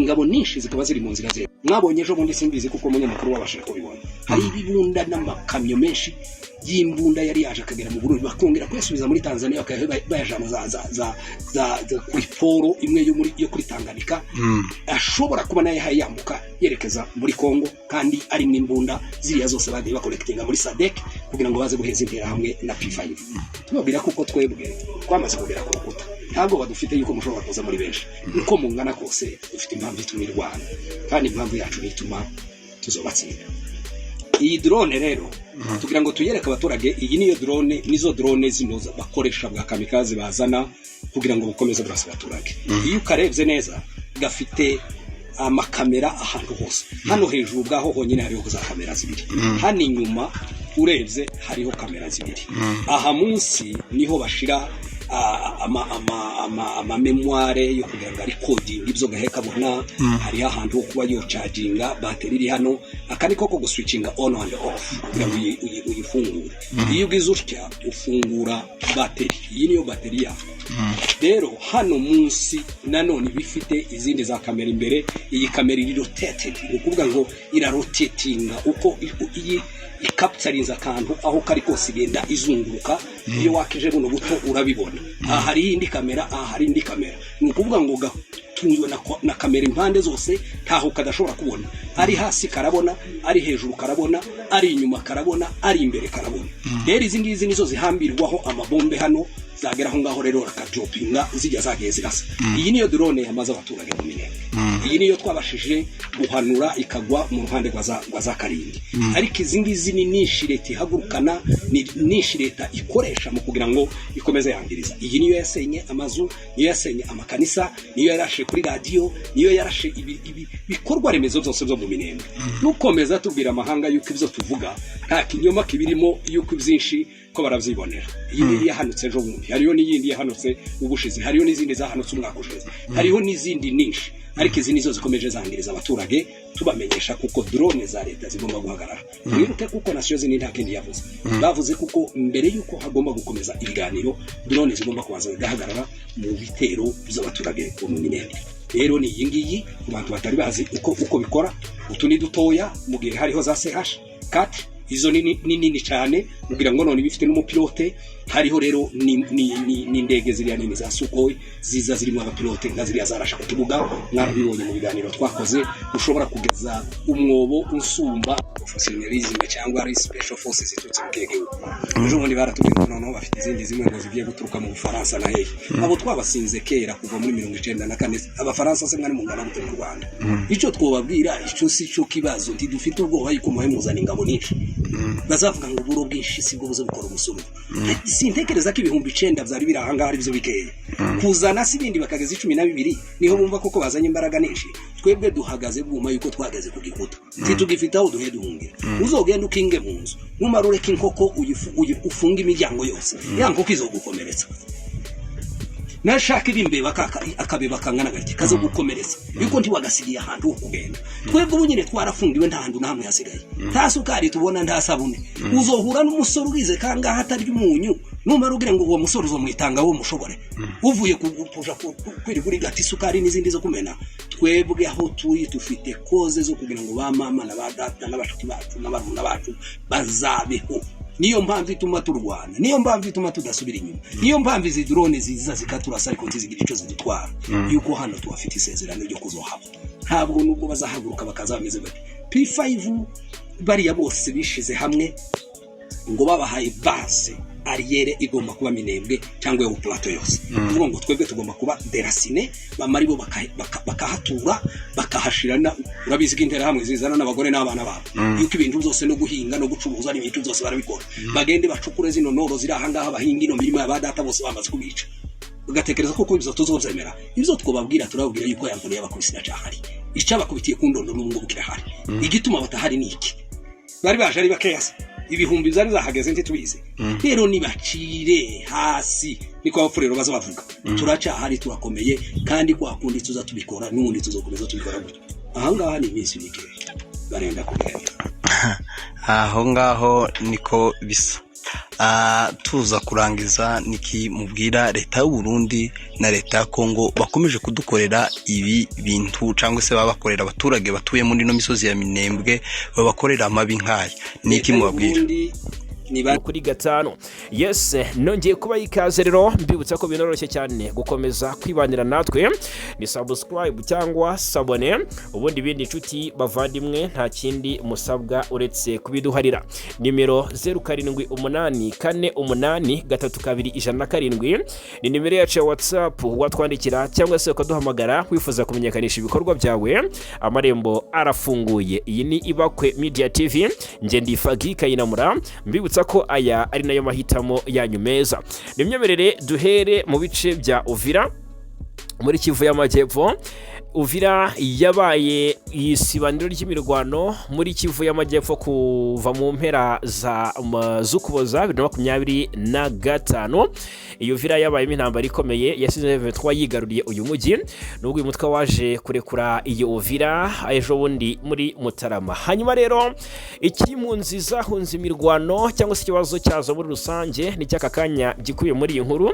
Ingabo nyinshi zikaba ziri mu nzira ze. Mwabonye ejo bundi, simbizi kuko umunyamakuru wabashije kubibona, hari ibibunda n'amakamyo menshi y'imbunda yari yaje akagera mu Burundi, bakongera kuyasubiza muri Tanzania, bakaya bayajana za kuri port imwe yo kuri Tanganyika, ashobora kuba nayo yahaye yambuka yerekeza muri Congo, kandi arimo imbunda ziriya zose bagiye bacollectinga muri SADC kugira ngo baze guheza Interahamwe na P5. Tubabwira kuko twebwe twamaze kugera ku rukuta, ntabwo badufite yuko mushobora kuza muri benshi. Uko mungana kose, dufite impamvu ituma irwana, kandi impamvu yacu ni ituma tuzobatsinda. Iyi drone rero, tugira ngo tuyereke abaturage, iyi niyo drone, nizo drone zino bakoresha bwa kamikaze bazana kugira ngo bukomeze burasa abaturage. Iyo ukarebye neza, gafite amakamera ahantu hose. Hano hejuru ubwaho honyine hariho za kamera zibiri, hano inyuma urebye hariho kamera zibiri, aha munsi niho bashira ama mémoire yo kugira ngo arecordinge ibyo gahe kabona. Hariho ahantu ho kuba yocharginga bateri iri hano. Aka ni ko guswitchinga on and off kugira ngo uyifungure. Iyo ugize utya, ufungura bateri. Iyi niyo bateri yayo. Rero hano munsi nanone iba ifite izindi za kamera imbere. Iyi kamera iri rotated, ni ukuvuga ngo irarotatinga uko iyi icapturinze akantu aho kari kose, igenda izunguruka. Iyo wakije buno buto urabibona. Aha hari indi kamera, aha hari indi kamera. Ni ukuvuga ngo gatunzwe na kamera impande zose, ntaho kadashobora kubona. Ari hasi karabona, ari hejuru karabona, ari inyuma karabona, ari imbere karabona. Rero izi ngizi nizo zihambirwaho amabombe hano, zagera aho ngaho rero bakadroppinga, zijya zagiye zirasa. Iyi niyo drone yamaze abaturage mu Minembwe. Iyi niyo twabashije guhanura ikagwa mu ruhande rwa za Karindwi. Ariko izi ngizi ni nyinshi leta ihagurukana, ni nyinshi leta ikoresha mu kugira ngo ikomeze yangiriza. Iyi niyo yasenye amazu, niyo yasenye amakanisa, niyo yarashe kuri radiyo, niyo yarashe ibi bikorwa remezo byose byo mu Minembwe. Nukomeza tubwira amahanga yuko ibyo tuvuga nta kinyoma kibirimo, yuko ibyinshi ko barabyibonera. Iyi ngiyi yahanutse ejo bundi, hariyo n'iyindi yahanutse ubushize, hariyo n'izindi zahanutse umwaka ushize, hariho n'izindi nyinshi, ariko izi nizo zikomeje zangiriza abaturage. Tubamenyesha kuko drone za leta zigomba guhagarara. Mwibuke kuko Nations Unies nta kindi yavuze, bavuze kuko mbere y'uko hagomba gukomeza ibiganiro, drone zigomba kubanza zigahagarara mu bitero by'abaturage bo mu Minembwe. Rero ni iyi ngiyi, ku bantu batari bazi uko bikora. Utu ni dutoya, mu gihe hariho za CH 4, izo ni nini cyane, kugira ngo none bifite n'umupilote. Hariho rero n'indege ziriya nini za Sukhoi ziza zirimo abapilote, nka ziriya zarashe ku kibuga, mwarabibonye mu biganiro twakoze. Ushobora kugeza umwobo usumba professionalism cyangwa ari special forces ziturutse mu kihe gihugu. Ejo bundi baratubwiye ngo noneho bafite izindi zimwe ngo zigiye guturuka mu Bufaransa na hehe. Abo twabasinze kera, kuva muri 94. Abafaransa se mwari mungana gute mu Rwanda? Icyo twobabwira, icyo si cyo kibazo. Ntidufite ubwoba yuko muhe muzana ingabo nyinshi, bazavuga ngo uburo bwinshi sibwo buze bukora umusururu. Sintekereza ko 9000 byari biri ahangaha ari byo bikeya. Kuzana si ibindi bakageza 12, niho bumva koko bazanye imbaraga nyinshi. Twebwe duhagaze bwuma yuko twageze ku gikuta, ntitugifite aho duhe duhungira. Uzogenda ukinge mu nzu, numara ureka inkoko ufunge imiryango yose, ya nkoko izogukomeretsa. Nashaka ibimbeba akabeba kangana gake kazogukomeretsa, yuko ntiwagasigiye ahantu ho kugenda. Twebwe ubu nyine twarafungiwe, nta hantu na hamwe hasigaye, nta sukari tubona, nta sabune. Uzohura n'umusore ugize kangaha atarya umunyu, numara ugira ngo uwo musore uzomwitanga wo mushobore uvuye kuja kwirirwa urigata isukari n'izindi zo kumena. Twebwe aho turi dufite cause zo kugira ngo ba mama na ba data n'abashuti bacu n'abarumuna bacu bazabeho. Niyo mpamvu ituma turwana, niyo mpamvu ituma tudasubira inyuma, niyo mpamvu izi drone ziza zikaturasa ariko ntizigire icyo zidutwara, yuko hano tuhafite isezerano ryo kuzohaba. Ntabwo nubwo bazahaguruka bakaza bameze bati P5, bariya bose bishize hamwe ngo babahaye base arrière igomba kuba Minembwe cyangwa yo plateau yose, kuvuga ngo twebwe tugomba kuba déracinés, bamara bo bakahatura bakahashirana. Urabizi ko Interahamwe zizana n'abagore n'abana babo, yuko ibintu byose no guhinga no gucuruza n'ibintu byose barabikora. Bagende bacukure zino noro ziri ahangaha, bahinga ino mirima ya ba data bose bamaze kubica, ugatekereza ko ibyo tuzobyemera? Ibyo twababwira, turababwira yuko ya nkoni y'abakubisi iracyahari. Icabakubitiye ku ndondo n'ubu ngubu kirahari. Igituma batahari ni iki? Bari baje ari bakeya se? Ibihumbi byari zahageze ntitubizi. Rero nibacire hasi, niko abapfurero baza bavuga. Turacyahari, turakomeye, kandi kwa kundi tuza tubikora n'ubundi tuzokomeza tubikora gutyo. Ahangaha ni iminsi mikeya, barenda kugenda. Aho ngaho niko bisa. Tuza kurangiza, niki mubwira leta y'u Burundi na leta ya Kongo bakomeje kudukorera ibi bintu, cyangwa se baba bakorera abaturage batuye muri ino misozi ya Minembwe, babakorera amabi nk'aya? Niki Leta y'u mubabwira? Burundi ni Kuri gatanu. Yes, nongeye kuba ikaze rero, mbibutsa ko binoroshye cyane gukomeza kwibanira natwe, ni subscribe cyangwa s'abonner, ubundi ibindi, inshuti bavandimwe, nta kindi musabwa uretse kubiduharira. Nimero 0784832107 ni nimero yacu ya WhatsApp, watwandikira cyangwa se ukaduhamagara wifuza kumenyekanisha ibikorwa byawe, amarembo arafunguye. Iyi ni Ibakwe Media TV, njye ndi Fagi Kayinamura, mbibutsa ko aya ari nayo mahitamo yanyu meza. Nimyemerere duhere mu bice bya Uvira muri Kivu y'Amajyepfo. Uvira yabaye isibaniro ry'imirwano muri Kivu y'Amajyepfo kuva mu mpera za z'Ukuboza 2025. Iyo Uvira yabayemo intambara ikomeye yasize M23 yigaruriye uyu mujyi, nubwo uyu mutwe waje kurekura iyi Uvira ejo bundi muri Mutarama. Hanyuma rero ikimpunzi zahunze imirwano cyangwa se ikibazo cyazo muri rusange ni cy'aka kanya gikubiye muri iyi nkuru.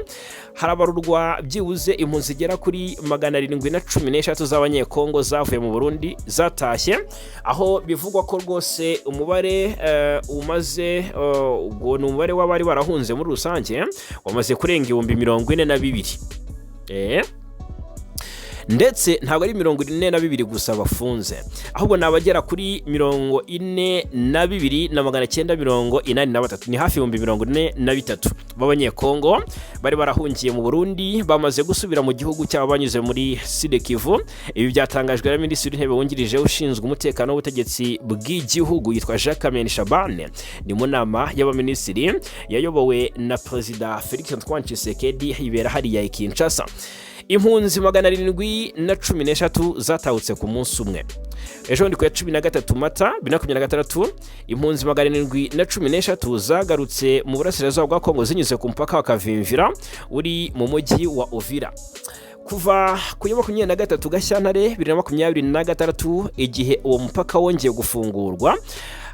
Harabarurwa byibuze impunzi zigera kuri 713 z'Abanyekongo zavuye mu Burundi zatashye, aho bivugwa ko rwose umubare umaze ubwo ni umubare w'abari barahunze muri rusange wamaze kurenga 42,000. Ndetse ntabwo ari 42 gusa bafunze, ahubwo ni abagera kuri 42,983, ni hafi 43,000 b'Abanyekongo bari barahungiye mu Burundi bamaze gusubira mu gihugu cyabo banyuze muri Sud Kivu. Ibi byatangajwe na Minisitiri w'Intebe wungirije ushinzwe umutekano w'ubutegetsi bw'igihugu yitwa Jacques Kameni Shabane. Ni mu nama y'abaminisitiri yayobowe na Perezida Felix Antoine Tshisekedi, ibera hariya i Kinshasa. Impunzi 713 zatahutse ku munsi umwe ejo bundi ku ya 13 Mata 2026. Impunzi 713 zagarutse mu burasirazuba bwa Kongo zinyuze ku mupaka wa Kavimvira uri mu mujyi wa Uvira. Kuva ku ya 23 Gashyantare 2026, igihe uwo mupaka wongeye gufungurwa,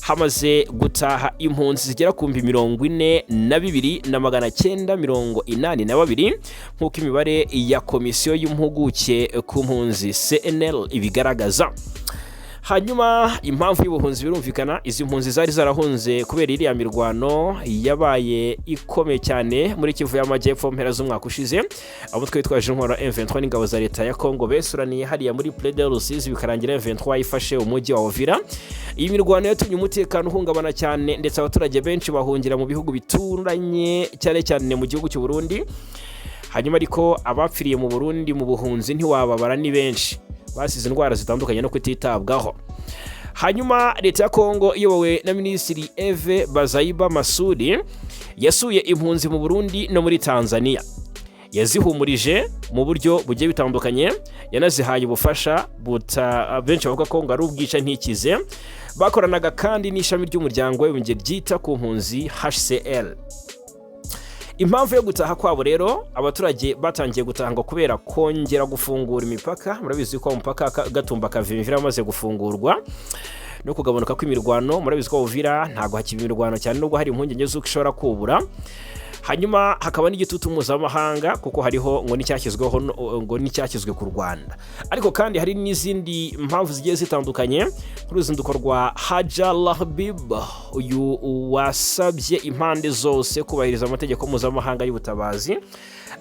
hamaze gutaha impunzi zigera ku 42,982, nk'uko imibare ya Komisiyo y'Impuguke ku Mpunzi CNL ibigaragaza. Hanyuma impamvu y'ubuhunzi birumvikana, izi mpunzi zari zarahunze kubera iriya mirwano yabaye ikomeye cyane muri Kivu y'Amajyepfo mpera z'umwaka ushize. Abo twitwaje intwaro M23 n'ingabo za leta ya Congo besuraniye hariya muri Plaine de Rusizi, bikarangira M23 ifashe umujyi wa Uvira. Iyi mirwano yatumye umutekano uhungabana cyane, ndetse abaturage benshi bahungira mu bihugu bituranye, cyane cyane mu gihugu cy'u Burundi. Hanyuma ariko abapfiriye mu Burundi mu buhunzi ntiwababara, ni benshi basize indwara zitandukanye no kutitabwaho. Hanyuma leta ya Kongo iyobowe na Minisitiri Eve Bazayiba Masudi yasuye impunzi mu Burundi no muri Tanzania, yazihumurije mu buryo bugiye bitandukanye, yanazihaye ubufasha buta benshi bavuga ko ngo ari ubwica ntikize. Bakoranaga kandi n'ishami ry'Umuryango w'Abibumbye ryita ku mpunzi HCR. Impamvu yo gutaha kwabo rero, abaturage batangiye gutaha ngo kubera kongera gufungura imipaka. Murabizi ko umupaka Gatumba Kavimvira wamaze gufungurwa, no kugabanuka kw'imirwano. Murabizi ko Uvira ntabwo hakiba imirwano cyane, nubwo hari impungenge z'uko ishobora kubura. Hanyuma hakaba n'igitutu mpuzamahanga, kuko hariho ngo n'icyashyizweho ngo n'icyashyizwe ku Rwanda. Ariko kandi hari n'izindi mpamvu zigiye zitandukanye, nk'uruzinduko rwa Haja Lahbib, uyu wasabye impande zose kubahiriza amategeko mpuzamahanga y'ubutabazi.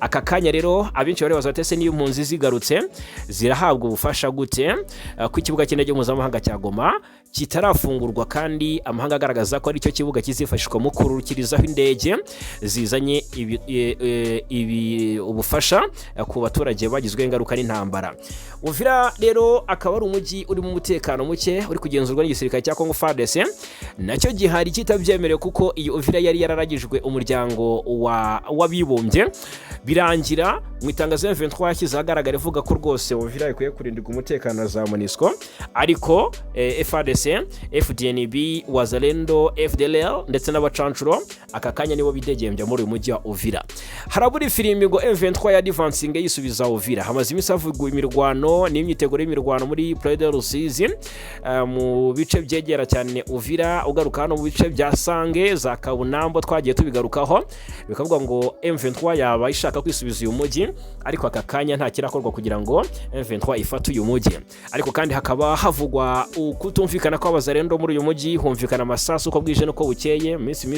Aka kanya rero abenshi baribaza bati: "Ese niyo impunzi zigarutse zirahabwa ubufasha gute, ko ikibuga cy'indege mpuzamahanga cya Goma kitarafungurwa, kandi amahanga agaragaza ko aricyo kibuga kizifashishwa mu kururukirizaho indege zizanye ubufasha ku baturage bagizweho ingaruka n'intambara?" Uvira rero akaba ari umujyi urimo umutekano muke, uri kugenzurwa n'igisirikare cya Congo FARDC, nacyo gihari kitabyemerewe, kuko iyi Uvira yari yararagijwe Umuryango w'Abibumbye. Birangira mu itangazo M23 yashyize ahagaragara ivuga ko rwose Uvira ikwiye kurindirwa umutekano na za MONUSCO, ariko FARDC, FDNB, Wazalendo, FDLR ndetse n'abacancuro aka kanya nibo bidegembya muri uyu mujyi wa Uvira. Harabura ifirimbi ngo M23 ya advancing yisubiza Uvira. Hamaze iminsi havugwa imirwano n'imyiteguro y'imirwano muri Plaine de Rusizi, mu bice byegera cyane Uvira, ugaruka hano mu bice bya Sange, za Kabunambo, twagiye tubigarukaho, bikavuga ngo M23 yaba ishaka kwisubiza uyu mujyi, ariko aka kanya nta kirakorwa kugira ngo M23 ifate uyu mujyi. Ariko kandi hakaba havugwa ukutumvikana kw'Abazalendo muri uyu mujyi, humvikana amasasu uko bwije n'uko bukeye. Mu minsi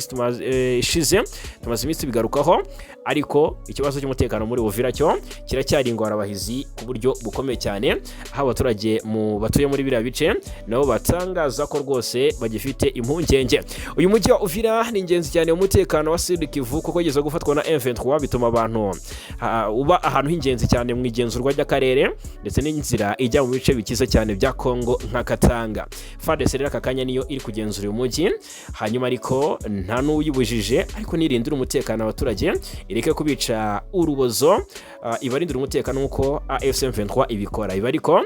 ishize tumaze iminsi tubigarukaho, ariko ikibazo cy'umutekano muri Uvira cyo kiracyari ingorabahizi ku buryo bukomeye cyane, aho abaturage mu batuye muri biriya bice nabo batangaza ko rwose bagifite impungenge. Uyu mujyi wa Uvira ni ingenzi cyane mu mutekano wa Sud Kivu, kuko ugeze gufatwa na M23 bituma abantu uba ahantu h'ingenzi cyane mu igenzurwa ry'akarere ndetse n'inzira ijya mu bice bikize cyane bya Kongo nka Katanga. FARDC rero aka kanya niyo iri kugenzura uyu mujyi, hanyuma ariko nta n'uyibujije, ariko nirindira umutekano abaturage, ireke kubica urubozo, ibarindira umutekano nk'uko AFC M23 ibikora. Ibi ariko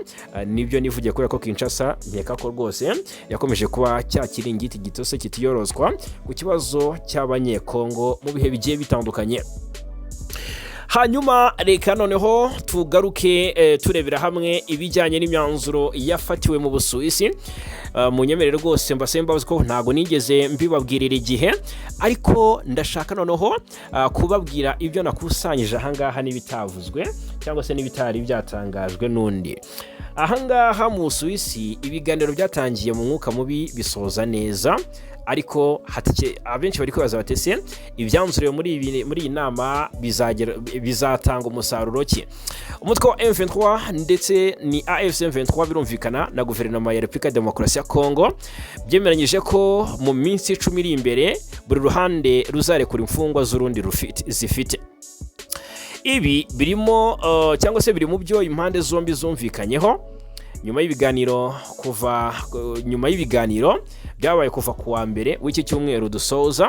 nibyo nivugiye kubera ko Kinshasa nkeka ko rwose yakomeje kuba cya kiringiti gitose kitiyorozwa ku kibazo cy'Abanyekongo mu bihe bigiye bitandukanye. Hanyuma reka noneho tugaruke turebera hamwe ibijyanye n'imyanzuro yafatiwe mu Busuwisi. Munyemerere rwose mbasaba imbabazi ko ntabwo nigeze mbibabwirira igihe, ariko ndashaka noneho kubabwira ibyo nakusanyije ahangaha n'ibitavuzwe cyangwa se n'ibitari byatangajwe n'undi. Ahangaha mu Busuwisi ibiganiro byatangiye mu mwuka mubi bisoza neza, ariko abenshi bari kwibaza bati: "Ese ibyanzuriwe muri iyi nama bizatanga umusaruro ki?" Umutwe wa M23 ndetse ni AFC M23 birumvikana na guverinoma ya Repubulika ya Demokarasi ya Kongo byemeranyije ko mu minsi 10 iri imbere buri ruhande ruzarekura imfungwa z'urundi zifite. Ibi birimo cyangwa se biri mu byo impande zombi zumvikanyeho nyuma y'ibiganiro kuva nyuma y'ibiganiro byabaye kuva ku wa mbere w'iki cyumweru dusoza.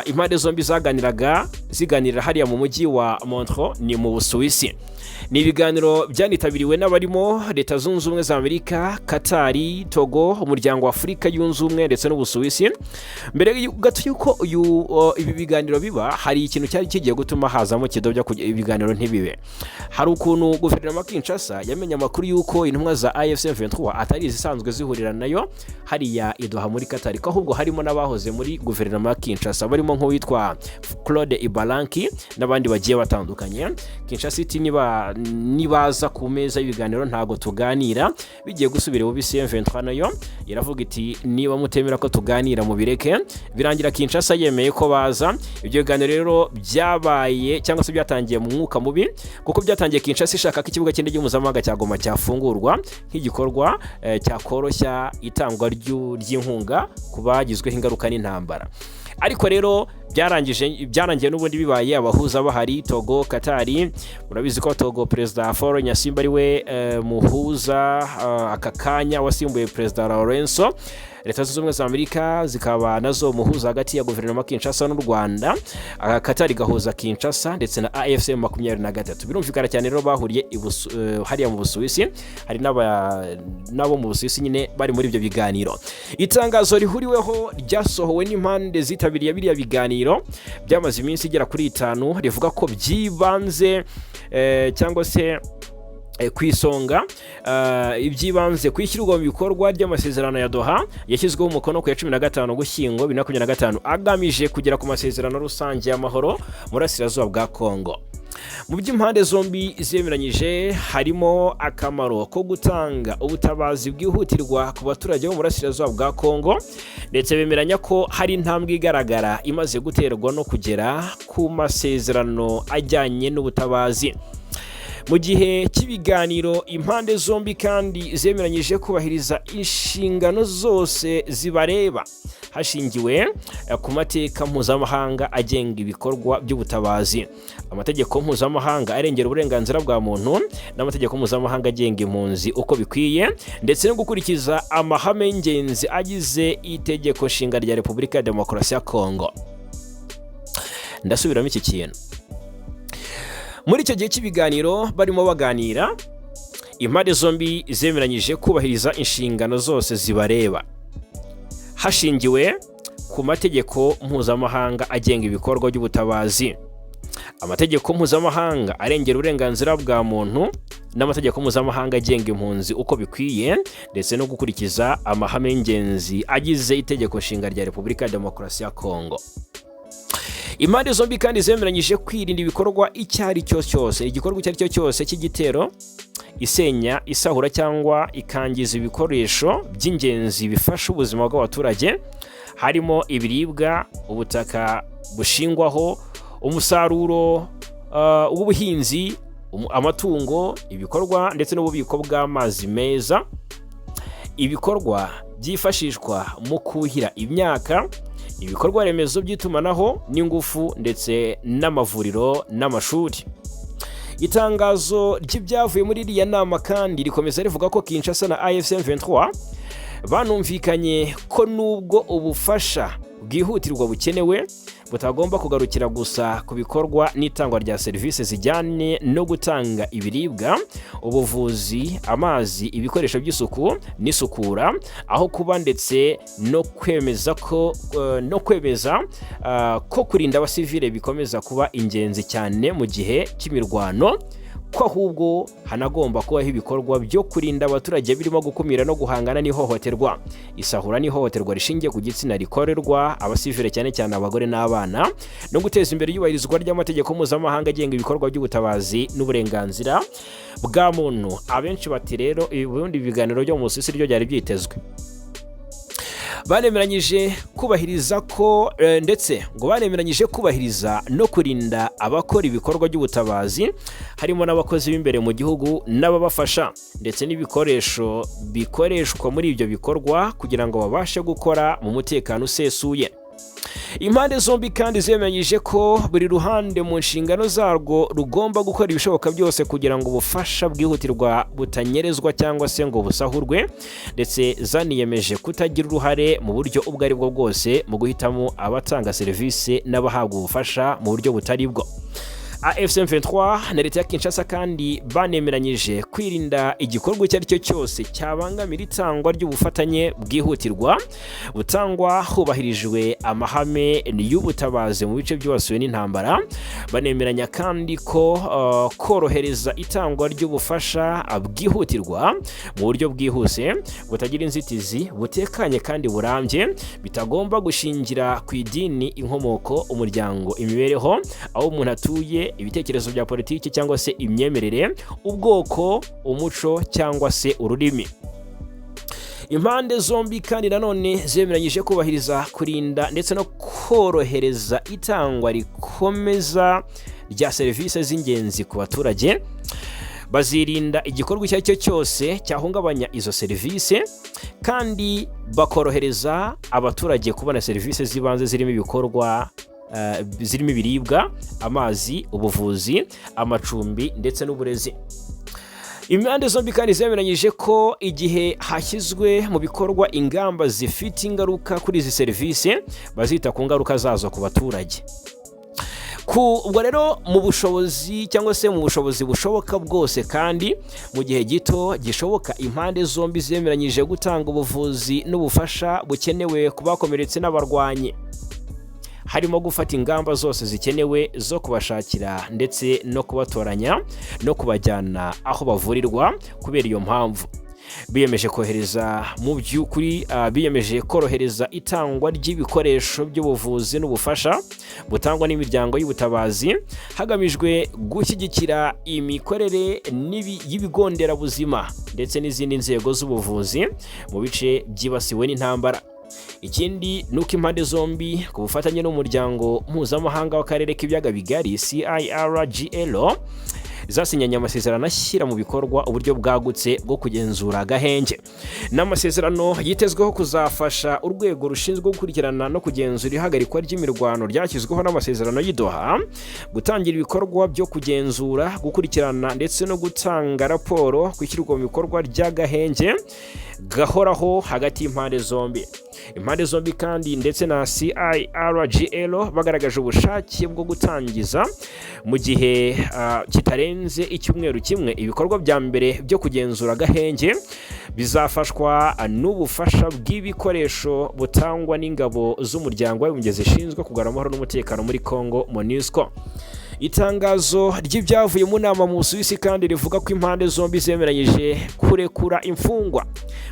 Impande zombi zaganiraga ziganirira hariya mu mujyi wa Montreux, ni mu Busuwisi. Ni ibiganiro byanitabiriwe n'abarimo Leta Zunze Ubumwe za Amerika, Katari, Togo, Umuryango wa Afurika Yunze Ubumwe ndetse n'Ubusuwisi. Mbere gato y'uko ibi biganiro biba, hari ikintu cyari kigiye gutuma hazamo kidobya kugira ibiganiro ntibibe. Hari ukuntu guverinoma ya Kinshasa yamenye amakuru y'uko intumwa za AFC M23 atari izisanzwe zihurira nayo hariya i Doha muri Qatar, ko ahubwo harimo n'abahoze muri guverinoma ya Kinshasa, barimo nk'uwitwa Claude Ibalanki n'abandi bagiye batandukanye. Kinshasa iti: "Niba nibaza ku meza y'ibiganiro ntabwo tuganira." Bigiye gusubira bubisi, M23 nayo iravuga iti: "Niba mutemera ko tuganira mubireke." Birangira Kinshasa yemeye ko baza. Ibyo biganiro rero byabaye cyangwa se byatangiye mu mwuka mubi, kuko byatangiye Kinshasa ishaka ko ikibuga cy'indege mpuzamahanga cya Goma cyafungurwa nk'igikorwa cyakoroshya itangwa ry'inkunga ku bagizweho ingaruka n'intambara. Ariko rero byarangiye n'ubundi bibaye abahuza bahari, Togo, Katari. Murabizi ko Togo Perezida Faure Gnassingbé ari we muhuza aka kanya wasimbuye Perezida Lourenço, Leta Zunze Ubumwe za Amerika zikaba nazo muhuza hagati ya guverinoma ya Kinshasa n'u Rwanda, Katari gahuza Kinshasa ndetse na AFC 23. Birumvikana cyane rero bahuriye hariya mu Busuwisi, hari n'abo mu Busuwisi nyine bari muri ibyo biganiro. Itangazo rihuriweho ryasohowe n'impande zitabiriye biriya biganiro byamaze iminsi igera kuri 5 rivuga ko byibanze cyangwa se ku isonga iby'ibanze ku ishyirwa mu bikorwa ry'amasezerano ya Doha yashyizweho umukono ku ya 15 Ugushyingo 2025, agamije kugera ku masezerano rusange y'amahoro mu burasirazuba bwa Kongo. Mu by'impande zombi zemeranyije harimo akamaro ko gutanga ubutabazi bwihutirwa ku baturage bo mu burasirazuba bwa Kongo, ndetse bemeranya ko hari intambwe igaragara imaze guterwa no kugera ku masezerano ajyanye n'ubutabazi. Mu gihe cy'ibiganiro impande zombi kandi zemeranyije kubahiriza inshingano zose zibareba hashingiwe ku mateka mpuzamahanga agenga ibikorwa by'ubutabazi, amategeko mpuzamahanga arengera uburenganzira bwa muntu n'amategeko mpuzamahanga agenga impunzi uko bikwiye, ndetse no gukurikiza amahame y'ingenzi agize itegeko nshinga rya Repubulika ya Demokarasi ya Kongo. Ndasubiramo iki kintu. Muri icyo gihe cy'ibiganiro barimo baganira, impande zombi zemeranyije kubahiriza inshingano zose zibareba hashingiwe ku mategeko mpuzamahanga agenga ibikorwa by'ubutabazi, amategeko mpuzamahanga arengera uburenganzira bwa muntu n'amategeko mpuzamahanga agenga impunzi uko bikwiye, ndetse no gukurikiza amahame y'ingenzi agize Itegeko Nshinga rya Repubulika ya Demokarasi ya Kongo. Impande zombi kandi zemeranyije kwirinda ibikorwa icyo ari cyo cyose, igikorwa icyo ari cyo cyose cy'igitero, isenya, isahura cyangwa ikangiza ibikoresho by'ingenzi bifasha ubuzima bw'abaturage, harimo ibiribwa, ubutaka bushingwaho umusaruro w'ubuhinzi, amatungo, ibikorwa ndetse n'ububiko bw'amazi meza, ibikorwa byifashishwa mu kuhira imyaka, ibikorwa remezo by'itumanaho n'ingufu, ndetse n'amavuriro n'amashuri. Itangazo ry'ibyavuye muri iriya nama kandi rikomeza rivuga ko Kinshasa na AFC M23 banumvikanye ko nubwo ubufasha bwihutirwa bukenewe, butagomba kugarukira gusa ku bikorwa n'itangwa rya serivisi zijyanye no gutanga ibiribwa, ubuvuzi, amazi, ibikoresho by'isuku n'isukura, aho kuba, ndetse no kwemeza ko kurinda abasivile bikomeza kuba ingenzi cyane mu gihe cy'imirwano, ko ahubwo hanagomba kubaho ibikorwa byo kurinda abaturage birimo gukumira no guhangana n'ihohoterwa, isahura n'ihohoterwa rishingiye ku gitsina rikorerwa abasivile, cyane cyane abagore n'abana, no guteza imbere iyubahirizwa ry'amategeko mpuzamahanga agenga ibikorwa by'ubutabazi n'uburenganzira bwa muntu. Abenshi bati rero ubundi ibiganiro byo mu Busuwisi ryo byari byitezwe. Banemeranyije kubahiriza ko ndetse ngo banemeranyije kubahiriza no kurinda abakora ibikorwa by'ubutabazi, harimo n'abakozi b'imbere mu gihugu n'ababafasha, ndetse n'ibikoresho bikoreshwa muri ibyo bikorwa kugira ngo babashe gukora mu mutekano usesuye. Impande zombi kandi zemeranyije ko buri ruhande mu nshingano zarwo rugomba gukora ibishoboka byose kugira ngo ubufasha bwihutirwa butanyerezwa cyangwa se ngo busahurwe, ndetse zaniyemeje kutagira uruhare mu buryo ubwo ari bwo bwose mu guhitamo abatanga serivisi n'abahabwa ubufasha mu buryo butari bwo. AFC M23 na leta ya Kinshasa kandi banemeranyije kwirinda igikorwa icyo ari cyo cyose cyabangamira itangwa ry'ubufatanye bwihutirwa butangwa hubahirijwe amahame y'ubutabazi mu bice byibasiwe n'intambara. Banemeranya kandi ko korohereza itangwa ry'ubufasha bwihutirwa mu buryo bwihuse, butagira inzitizi, butekanye kandi burambye, bitagomba gushingira ku idini, inkomoko, umuryango, imibereho, aho umuntu atuye, ibitekerezo bya politiki cyangwa se imyemerere, ubwoko, umuco cyangwa se ururimi. Impande zombi kandi nanone zemeranyije kubahiriza, kurinda ndetse no korohereza itangwa rikomeza rya serivisi z'ingenzi ku baturage. Bazirinda igikorwa icyo ari cyo cyose cyahungabanya izo serivisi, kandi bakorohereza abaturage kubona serivisi z'ibanze zirimo ibikorwa zirimo ibiribwa, amazi, ubuvuzi, amacumbi ndetse n'uburezi. Impande zombi kandi zemeranyije ko igihe hashyizwe mu bikorwa ingamba zifite ingaruka kuri izi serivisi, bazita ku ngaruka zazo ku baturage. Ku ubwo rero mu bushobozi cyangwa se mu bushobozi bushoboka bwose kandi mu gihe gito gishoboka, impande zombi zemeranyije gutanga ubuvuzi n'ubufasha bukenewe ku bakomeretse n'abarwanyi, harimo gufata ingamba zose zikenewe zo kubashakira ndetse no kubatoranya no kubajyana aho bavurirwa. Kubera iyo mpamvu, biyemeje kohereza mu by'ukuri biyemeje korohereza itangwa ry'ibikoresho by'ubuvuzi n'ubufasha butangwa n'imiryango y'ubutabazi, hagamijwe gushyigikira imikorere y'ibigo nderabuzima ndetse n'izindi nzego z'ubuvuzi mu bice byibasiwe n'intambara. Ikindi ni uko impande zombi, ku bufatanye n'umuryango mpuzamahanga w'akarere k'ibiyaga bigari CIRGL. Zasinyanye amasezerano ashyira mu bikorwa uburyo bwagutse bwo kugenzura agahenge. Ni amasezerano yitezweho kuzafasha urwego rushinzwe gukurikirana no kugenzura ihagarikwa ry'imirwano ryashyizweho n'amasezerano y'i Doha gutangira ibikorwa byo kugenzura, gukurikirana ndetse no gutanga raporo ku ishyirwa mu bikorwa ry'agahenge gahoraho hagati y'impande zombi. Impande zombi kandi ndetse na CIRGL bagaragaje ubushake bwo gutangiza mu gihe kitarenze icyumweru kimwe ibikorwa bya mbere byo kugenzura agahenge, bizafashwa n'ubufasha bw'ibikoresho butangwa n'ingabo z'Umuryango w'Abibumbye zishinzwe kugarura amahoro n'umutekano muri Congo, MONUSCO. Itangazo ry'ibyavuye mu nama mu Busuwisi kandi rivuga ko impande zombi zemeranyije kurekura imfungwa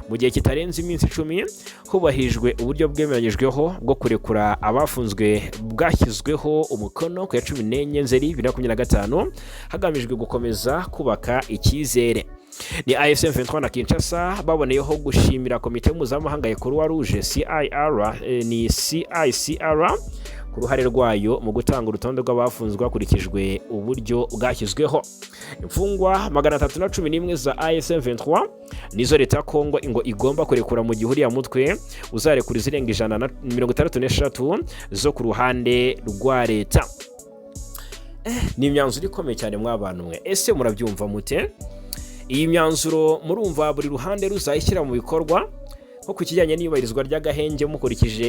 mu gihe kitarenze iminsi 10, hubahirijwe uburyo bwemeranyijweho bwo kurekura abafunzwe bwashyizweho umukono ku ya 14 Nzeri 2025, hagamijwe gukomeza kubaka icyizere. Ni AFC M23 na Kinshasa baboneyeho gushimira Komite Mpuzamahanga ya Croix Rouge CIR, ni CICR, ku ruhare rwayo mu gutanga urutonde rw'abafunzwe hakurikijwe uburyo bwashyizweho. Imfungwa 311 za AFC M23 nizo leta ya Kongo ngo igomba kurekura, mu gihe uriya mutwe uzarekura izirenga 163 zo ku ruhande rwa leta. Ni imyanzuro ikomeye cyane mw'abantu mwe. Ese murabyumva mute iyi myanzuro? Murumva buri ruhande ruzayishyira mu bikorwa, nko ku kijyanye n'iyubahirizwa ry'agahenge, mukurikije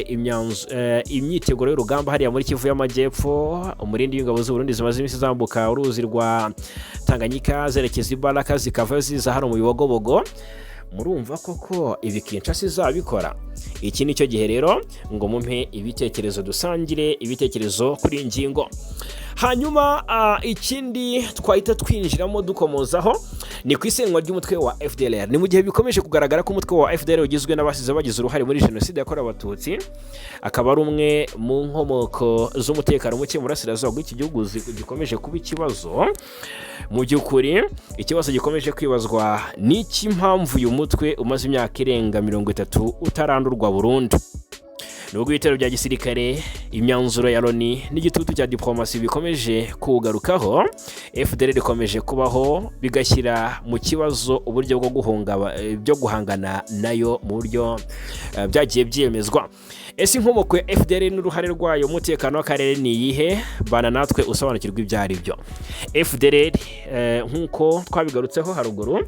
imyiteguro y'urugamba hariya muri Kivu y'Amajyepfo, umurindi w'ingabo z'Uburundi zimaze iminsi zambuka uruzi rwa Tanganyika zerekeza i Baraka, zikava ziza hano mu Bibogobogo? Murumva koko ibi Kinshasa izabikora? Iki ni cyo gihe rero ngo mumpe ibitekerezo, dusangire ibitekerezo kuri iyi ngingo. Hanyuma ikindi twahita twinjiramo dukomozaho ni ku isenywa ry'umutwe wa FDLR. Ni mu gihe bikomeje kugaragara ko umutwe wa FDLR ugizwe n'abasize bagize uruhare muri jenoside yakorewe Abatutsi, akaba ari umwe mu nkomoko z'umutekano muke mu burasirazuba bw'iki gihugu gikomeje kuba ikibazo. Mu by'ukuri ikibazo gikomeje kwibazwa ni icy'impamvu uyu mutwe umaze imyaka irenga 30 utarandurwa burundu, nubwo ibitero bya gisirikare, imyanzuro ya Loni n'igitutu cya diplomasi bikomeje kuwugarukaho. FDLR ikomeje kubaho, bigashyira mu kibazo uburyo bwo guhungaba byo guhangana nayo mu buryo byagiye byemezwa. Ese inkomoko ya FDLR n'uruhare rwayo mu mutekano w'akarere ni iyihe? Bana natwe usobanukirwa ibyo ari byo. FDLR, nk'uko twabigarutseho haruguru,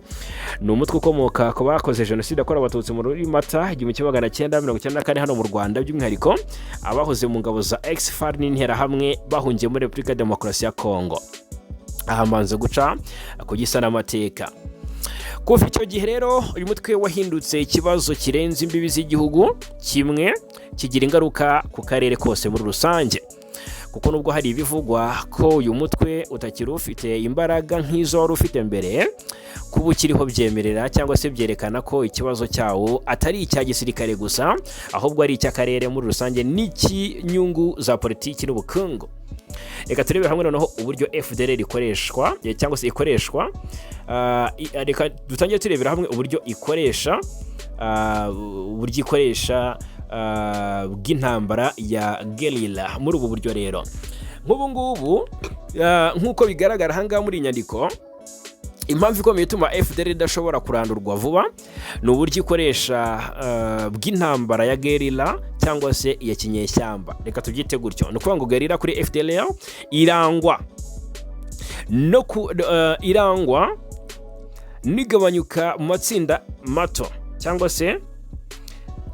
ni umutwe ukomoka ku bakoze jenoside yakorewe Abatutsi muri Mata 1994 hano mu Rwanda, by'umwihariko abahoze mu ngabo za ex-FAR n'Interahamwe bahungiye muri Repubulika ya Demokarasi ya Kongo. Aha mbanze guca ku gisa n'amateka. Kuva icyo gihe rero uyu mutwe wahindutse ikibazo kirenze imbibi z'igihugu kimwe, kigira ingaruka ku karere kose muri rusange, kuko nubwo hari ibivugwa ko uyu mutwe utakiri ufite imbaraga nk'izo wari ufite mbere, kuba ukiriho byemerera cyangwa se byerekana ko ikibazo cyawo atari icya gisirikare gusa, ahubwo ari icy'akarere muri rusange n'icy'inyungu za politiki n'ubukungu. Reka turebere hamwe noneho uburyo FDLR ikoreshwa cyangwa se ikoreshwa. Reka dutangire turebera hamwe uburyo ikoresha, uburyo ikoresha bw'intambara ya guerrilla. Muri ubu buryo rero, nk'ubu ngubu, nk'uko bigaragara aha ngaha muri iyi nyandiko, impamvu ikomeye ituma FDLR idashobora kurandurwa vuba ni uburyo ikoresha bw'intambara ya guerrilla cyangwa se iya kinyeshyamba, reka tubyite gutyo. Ni ukuvuga ngo guerrilla kuri FDLR irangwa no ku irangwa n'igabanyuka mu matsinda mato cyangwa se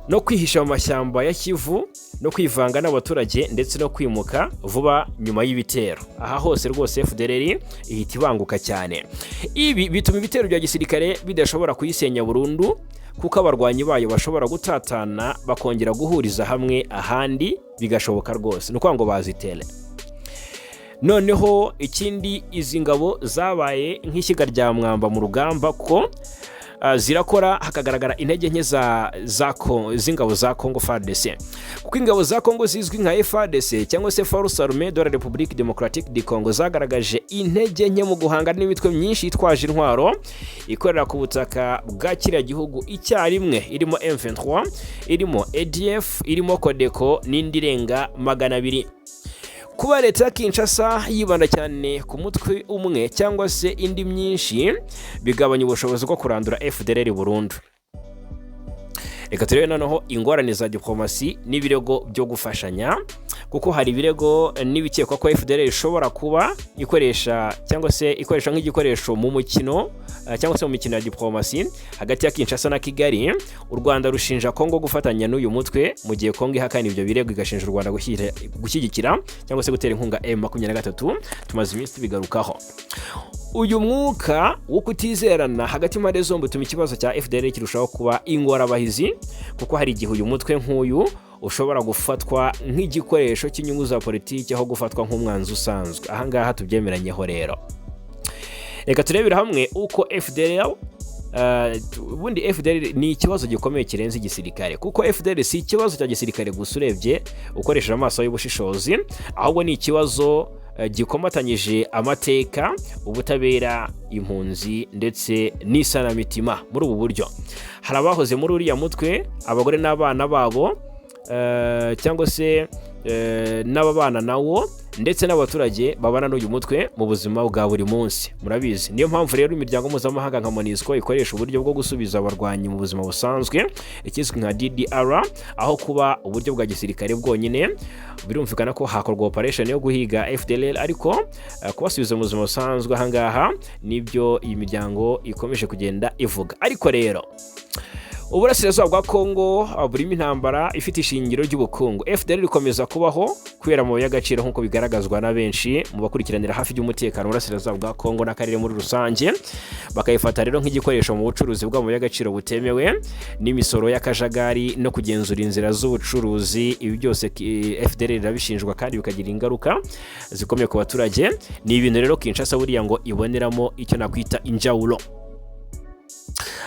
no kwihisha mu mashyamba ya Kivu, no kwivanga n'abaturage, ndetse no kwimuka vuba nyuma y'ibitero. Aha hose rwose FDLR ihita ibanguka cyane. Ibi bituma ibitero bya gisirikare bidashobora kuyisenya burundu, kuko abarwanyi bayo bashobora gutatana bakongera guhuriza hamwe ahandi, bigashoboka rwose. Ni ukuvuga ngo bazitere. Noneho ikindi, izi ngabo zabaye nk'ishyiga rya mwamba mu rugamba, ko zirakora hakagaragara intege nke z'ingabo za Congo FARDC, kuko ingabo za Congo zizwi nka FARDC cyangwa se Force Armée de la République Démocratique du Congo zagaragaje intege nke mu guhangana n'imitwe myinshi yitwaje intwaro ikorera ku butaka bwa kiriya gihugu icyarimwe, irimo M23, irimo ADF, irimo Codeco n'indi irenga 200. Kuba leta ya Kinshasa yibanda cyane ku mutwe umwe cyangwa se indi myinshi bigabanya ubushobozi bwo kurandura FDLR burundu. Reka turebe noneho ingorane za diplomasi n'ibirego byo gufashanya, kuko hari ibirego n'ibikekwa ko FDLR ishobora kuba ikoresha cyangwa se ikoresha nk'igikoresho mu mukino cyangwa se mu mikino ya diplomasi hagati ya Kinshasa na Kigali. U Rwanda rushinja Kongo gufatanya n'uyu mutwe, mu gihe Kongo ihakana ibyo birego, igashinja u Rwanda gushyigikira cyangwa se gutera inkunga M23. Tumaze iminsi tubigarukaho. Uyu mwuka wo kutizerana hagati y'impande zombi utuma ikibazo cya FDLR kirushaho kuba ingorabahizi, kuko hari igihe uyu mutwe nk'uyu ushobora gufatwa nk'igikoresho cy'inyungu za politiki aho gufatwa nk'umwanzi usanzwe. Ahangaha tubyemeranyeho. Rero reka turebere hamwe uko FDLR, ubundi FDLR ni ikibazo gikomeye kirenze igisirikare, kuko FDLR si ikibazo cya gisirikare gusa urebye ukoresheje amaso y'ubushishozi, ahubwo ni ikibazo gikomatanyije amateka, ubutabera, impunzi ndetse n'isanamitima. Muri ubu buryo, hari abahoze muri uriya mutwe, abagore n'abana babo, cyangwa se n'ababana nawo, ndetse n'abaturage babana n'uyu mutwe mu buzima bwa buri munsi, murabizi. Niyo mpamvu rero imiryango mpuzamahanga nka MONUSCO ikoresha uburyo bwo gusubiza abarwanyi mu buzima busanzwe, ikizwi nka DDR, aho kuba uburyo bwa gisirikare bwonyine. Birumvikana ko hakorwa operation yo guhiga FDLR, ariko kubasubiza mu buzima busanzwe ahangaha nibyo iyi miryango ikomeje kugenda ivuga. Ariko rero Uburasirazuba bwa Kongo burimo intambara ifite ishingiro ry'ubukungu. FDLR ikomeza kubaho kubera amabuye y'agaciro, nk'uko bigaragazwa na benshi mu bakurikiranira hafi by'umutekano Uburasirazuba bwa Kongo n'akarere muri rusange, bakayifata rero nk'igikoresho mu bucuruzi bw'amabuye y'agaciro butemewe n'imisoro y'akajagari no kugenzura inzira z'ubucuruzi. Ibi byose FDLR irabishinjwa kandi bikagira ingaruka zikomeye ku baturage. Ni ibintu rero Kinshasa buriya ngo iboneramo icyo nakwita injawulo.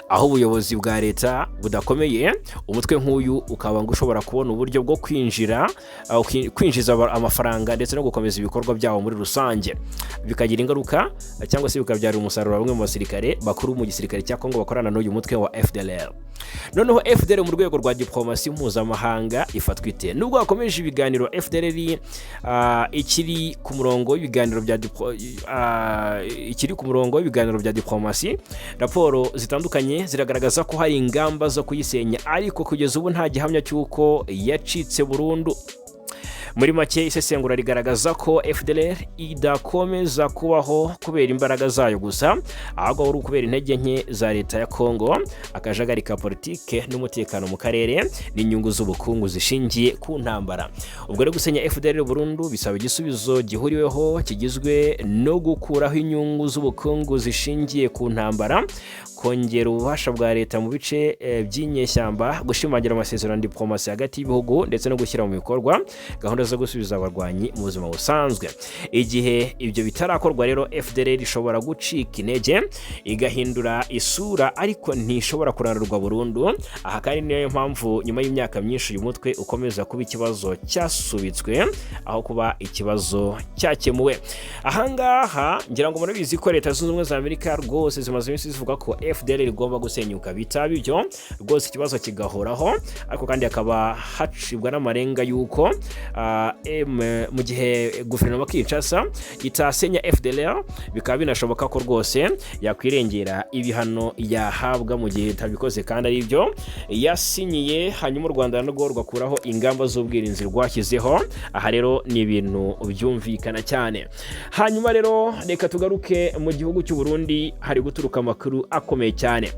Aho ubuyobozi bwa leta budakomeye, umutwe nk'uyu ukaba ngo ushobora kubona uburyo bwo kwinjira, kwinjiza amafaranga ndetse no gukomeza ibikorwa byawo muri rusange, bikagira ingaruka cyangwa se bikabyara umusaruro bamwe mu basirikare bakuru mu gisirikare cya Kongo bakorana n'uyu mutwe wa FDLR. Noneho FDLR mu rwego rwa diplomasi mpuzamahanga ifatwa ite? Nubwo hakomeje ibiganiro, FDLR ikiri ku murongo w'ibiganiro bya diplomasi. Raporo zitandukanye ziragaragaza ko hari ingamba zo kuyisenya, ariko kugeza ubu nta gihamya cy'uko yacitse burundu. Muri make, isesengura rigaragaza ko FDLR idakomeza kubaho kubera imbaraga zayo gusa, ahubwo ari ukubera intege nke za leta ya Kongo, akajagari ka politike n'umutekano mu karere n'inyungu z'ubukungu zishingiye ku ntambara. Ubwo rero gusenya FDLR burundu bisaba igisubizo gihuriweho kigizwe no gukuraho inyungu z'ubukungu zishingiye ku ntambara, kongera ububasha bwa leta mu bice by'inyeshyamba, gushimangira amasezerano ya diplomasi hagati y'ibihugu ndetse no gushyira mu bikorwa gahunda zo gusubiza abarwanyi mu buzima busanzwe. Igihe ibyo bitarakorwa rero, FDLR ishobora gucika intege igahindura isura, ariko ntishobora kurandurwa burundu. Aha kandi niyo mpamvu nyuma y'imyaka myinshi uyu mutwe ukomeza kuba ikibazo cyasubitswe aho kuba ikibazo cyakemuwe. Ahangaha ngira ngo murabizi ko Leta Zunze Ubumwe za Amerika rwose zimaze iminsi zivuga ko FDLR igomba gusenyuka, bitaba ibyo rwose ikibazo kigahoraho. Ariko kandi hakaba hacibwa n'amarenga y'uko mu gihe guverinoma Kinshasa itasenya FDLR, bikaba binashoboka ko rwose yakwirengera ibihano yahabwa mu gihe itabikoze kandi ari byo yasinyiye, hanyuma u Rwanda narwo rugakuraho ingamba z'ubwirinzi rwashyizeho. Aha rero ni ibintu byumvikana cyane. Hanyuma rero reka tugaruke mu gihugu cy'u Burundi, hari guturuka amakuru akomeye cyane.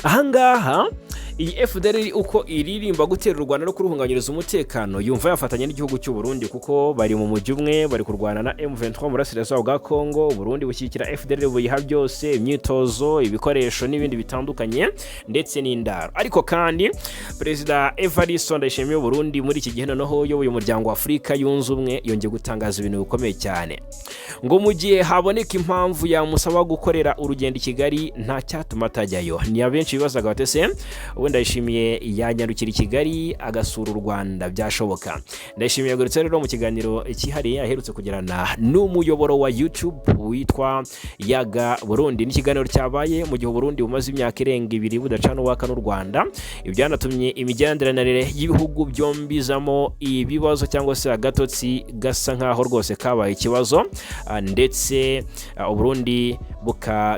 Ahangaha iyi FDLR uko iririmba gutera u Rwanda no kuruhungabanyiriza umutekano, yumva yafatanya n'igihugu cy'u Burundi, kuko bari mu mujyi umwe, bari kurwana na M23 mu burasirazuba bwa Kongo. Burundi bushyigikira FDLR, buyiha byose, imyitozo, ibikoresho n'ibindi bitandukanye ndetse n'indaro. Ariko kandi Perezida Evariste Ndayishimiye w'u Burundi, muri iki gihe noneho uyoboye Umuryango wa Afurika Yunze Ubumwe, yongeye gutangaza ibintu bikomeye cyane, ngo mu gihe haboneka impamvu yamusaba gukorera urugendo i Kigali, nta cyatuma atajyayo. Ni abenshi bibazaga bati: "Se Ubu Ndayishimiye yanyarukira i Kigali agasura u Rwanda, byashoboka. Ndayishimiye yagarutse rero mu kiganiro cyihariye aherutse kugirana n'umuyoboro wa YouTube witwa Yaga Burundi. Ni ikiganiro cyabaye mu gihe Burundi bumaze imyaka irenga 2 budacana uwaka n'u Rwanda. Ibyanatumye imigenderanire y'ibihugu byombi izamo ibibazo cyangwa se agatotsi gasa nkaho rwose kabaye ikibazo, ndetse Uburundi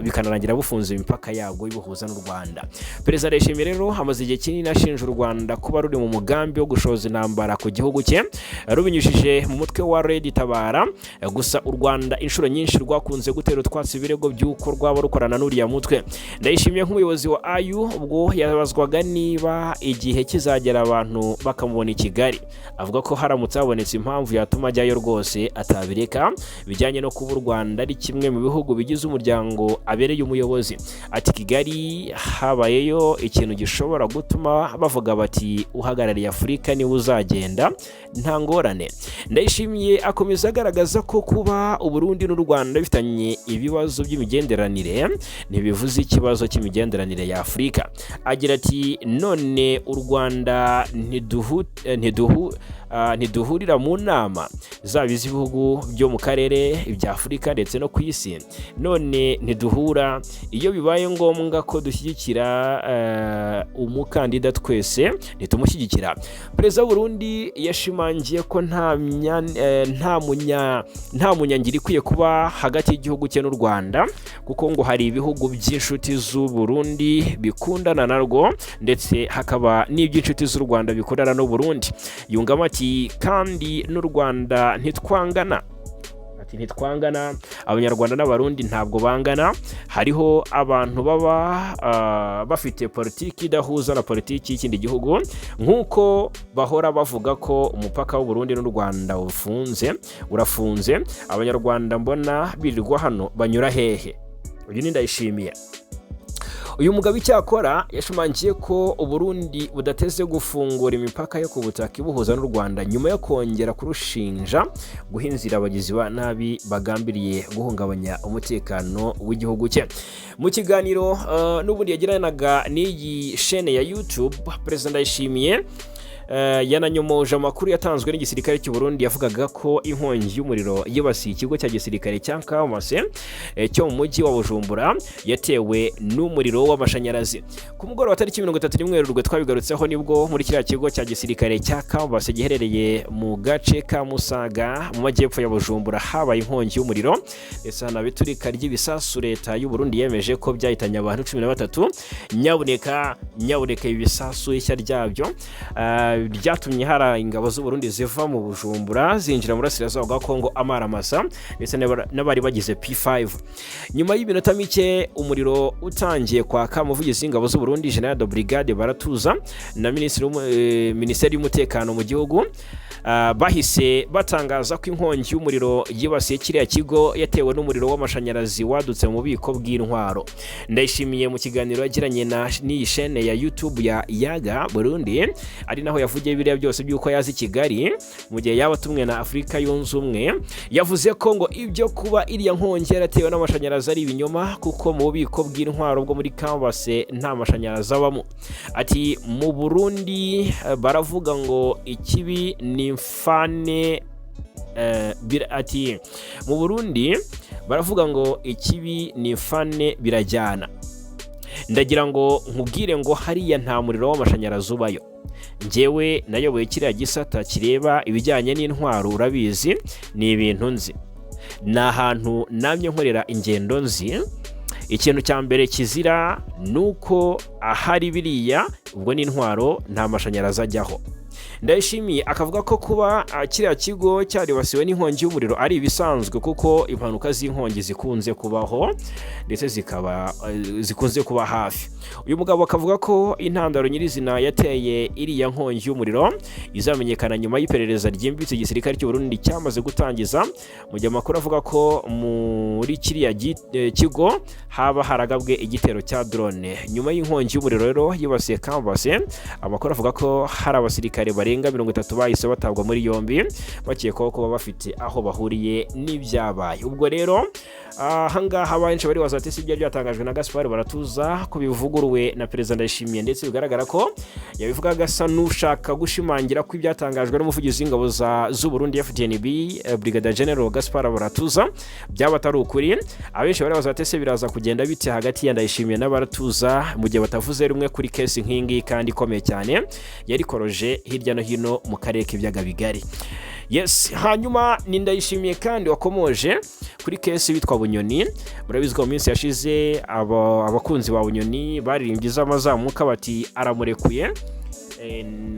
bikanarangira bufunze imipaka yabwo ibuhuza n'u Rwanda. Perezida Ndayishimiye rero amaze igihe kinini ashinja u Rwanda kuba ruri mu mugambi wo gushoza intambara ku gihugu cye rubinyujije mu mutwe wa Red Tabara. Gusa u Rwanda inshuro nyinshi rwakunze gutera utwatsi ibirego by'uko rwaba rukorana n'uriya mutwe. Ndayishimiye nk'umuyobozi wa AU, ubwo yabazwaga niba igihe kizagera abantu bakamubona i Kigali, avuga ko haramutse habonetse impamvu yatuma ajyayo rwose atabireka, bijyanye no kuba u Rwanda ari kimwe mu bihugu bigize umuryango abereye umuyobozi. Ati: "Kigali habayeyo ikintu gishobora gutuma bavuga bati uhagarariye Afurika niwe uzagenda, nta ngorane." Ndayishimiye akomeza agaragaza ko kuba Uburundi n'u Rwanda bifitanye ibibazo by'imigenderanire ntibivuze ikibazo cy'imigenderanire ya Afurika. Agira ati: "None u Rwanda ntiduhurira mu nama zaba iz'ibihugu byo mu karere, ibya Afurika ndetse no ku isi? None ntiduhura? Iyo bibaye ngombwa ko dushyigikira umukandida, twese ntitumushyigikira?" Perezida w'u Burundi yashimangiye ko nta munyangiri ikwiye kuba hagati y'igihugu cye n'u Rwanda, kuko ngo hari ibihugu by'inshuti z'u Burundi bikundana narwo, ndetse hakaba n'iby'inshuti z'u Rwanda bikundana n'u Burundi. Yungamo ati: "Kandi n'u Rwanda ntitwangana." Ati: "Ntitwangana, Abanyarwanda n'Abarundi ntabwo bangana. Hariho abantu baba bafite politiki idahuza na politiki y'ikindi gihugu, nk'uko bahora bavuga ko umupaka w'u Burundi n'u Rwanda ufunze, urafunze. Abanyarwanda mbona birirwa hano banyura hehe?" Uyu ni Ndayishimiye. Uyu mugabo icyakora yashimangiye ko Uburundi budateze gufungura imipaka yo ku butaka ibuhuza n'u Rwanda, nyuma yo kongera kurushinja guha inzira abagizi ba nabi bagambiriye guhungabanya umutekano w'igihugu cye. Mu kiganiro n'ubundi yagiranaga n'iyi shene ya YouTube, Perezida Ndayishimiye yananyomoje amakuru yatanzwe n'igisirikare cy'u Burundi yavugaga ko inkongi y'umuriro yibasiye ikigo cya gisirikare cya Kamase cyo mu mujyi wa Bujumbura yatewe n'umuriro w'amashanyarazi. Ku mugoroba tariki 31 Werurwe, twabigarutseho, nibwo muri kiriya kigo cya gisirikare cya Kamase giherereye mu gace ka Musaga mu majyepfo ya Bujumbura habaye inkongi y'umuriro, ndetse hanaba iturika ry'ibisasu leta y'u Burundi yemeje ko byahitanye abantu 13. Nyabuneka, nyabuneka, ibi bisasu ishya ryabyo ryatumye hari ingabo z'u Burundi ziva mu Bujumbura zinjira mu burasirazuba bwa Kongo amaramasa, ndetse n'abari bagize P5. Nyuma y'iminota mike umuriro utangiye kwaka, umuvugizi w'ingabo z'u Burundi, General de Brigade Baratuza, na Minisiteri y'Umutekano mu gihugu bahise batangaza ko inkongi y'umuriro yibasiye kiriya kigo yatewe n'umuriro w'amashanyarazi wadutse mu bubiko bw'intwaro. Ndayishimiye mu kiganiro yagiranye n'iyi shene ya YouTube ya Yaga Burundi, ari naho yavugiye biriya byose by'uko yaza i Kigali mu gihe yaba atumwe na Afurika Yunze Ubumwe, yavuze ko ngo ibyo kuba iriya nkongi yaratewe n'amashanyarazi ari ibinyoma, kuko mu bubiko bw'intwaro bwo muri Kambase nta mashanyarazi abamo. Ati: "Mu Burundi baravuga ngo ikibi ni mfane ati: mu Burundi baravuga ngo ikibi ni mfane birajyana. Ndagira ngo nkubwire ngo hariya nta muriro w'amashanyarazi ubayo. Njyewe nayoboye kiriya gisata kireba ibijyanye n'intwaro, urabizi, ni ibintu nzi, ni ahantu namye nkorera ingendo nzi. Ikintu cya mbere kizira ni uko ahari biriya, ubwo n'intwaro, nta mashanyarazi ajyaho." Ndayishimiye akavuga ko kuba kiriya kigo cyaribasiwe n'inkongi y'umuriro ari ibisanzwe, kuko impanuka z'inkongi zikunze kubaho, ndetse zikaba zikunze kuba hafi. Uyu mugabo akavuga ko intandaro nyirizina yateye iriya nkongi y'umuriro izamenyekana nyuma y'iperereza ryimbitse igisirikare cy'u Burundi cyamaze gutangiza, mu gihe amakuru avuga ko muri kiriya kigo haba haragabwe igitero cya drone. Nyuma y'inkongi y'umuriro rero yibasiye Kambase, amakuru avuga ko hari abasirikare Abasirikare barenga 30 bahise batabwa muri yombi bakekwaho kuba bafite aho bahuriye n'ibyabaye. Ubwo rero ahangaha benshi bari baza ati: "Si ibyo byatangajwe na Gaspard Baratuza ko bivuguruwe na Perezida Ndayishimiye?" Ndetse bigaragara ko yabivugaga asa n'ushaka gushimangira ko ibyatangajwe n'umuvugizi w'ingabo z'u Burundi FDNB, Brigadier General Gaspard Baratuza, byaba atari ukuri. Abenshi bari baza ati: "Se biraza kugenda bite hagati ya Ndayishimiye na Baratuza mu gihe batavuze rumwe kuri case nk'ingi kandi ikomeye cyane yarikoroje hirya no hino mu karere k'ibiyaga bigari?" Yes, hanyuma ni Ndayishimiye kandi wakomoje kuri case witwa Bunyoni. Murabizi ko mu minsi yashize abakunzi ba Bunyoni baririmbye iz'amazamuka bati aramurekuye,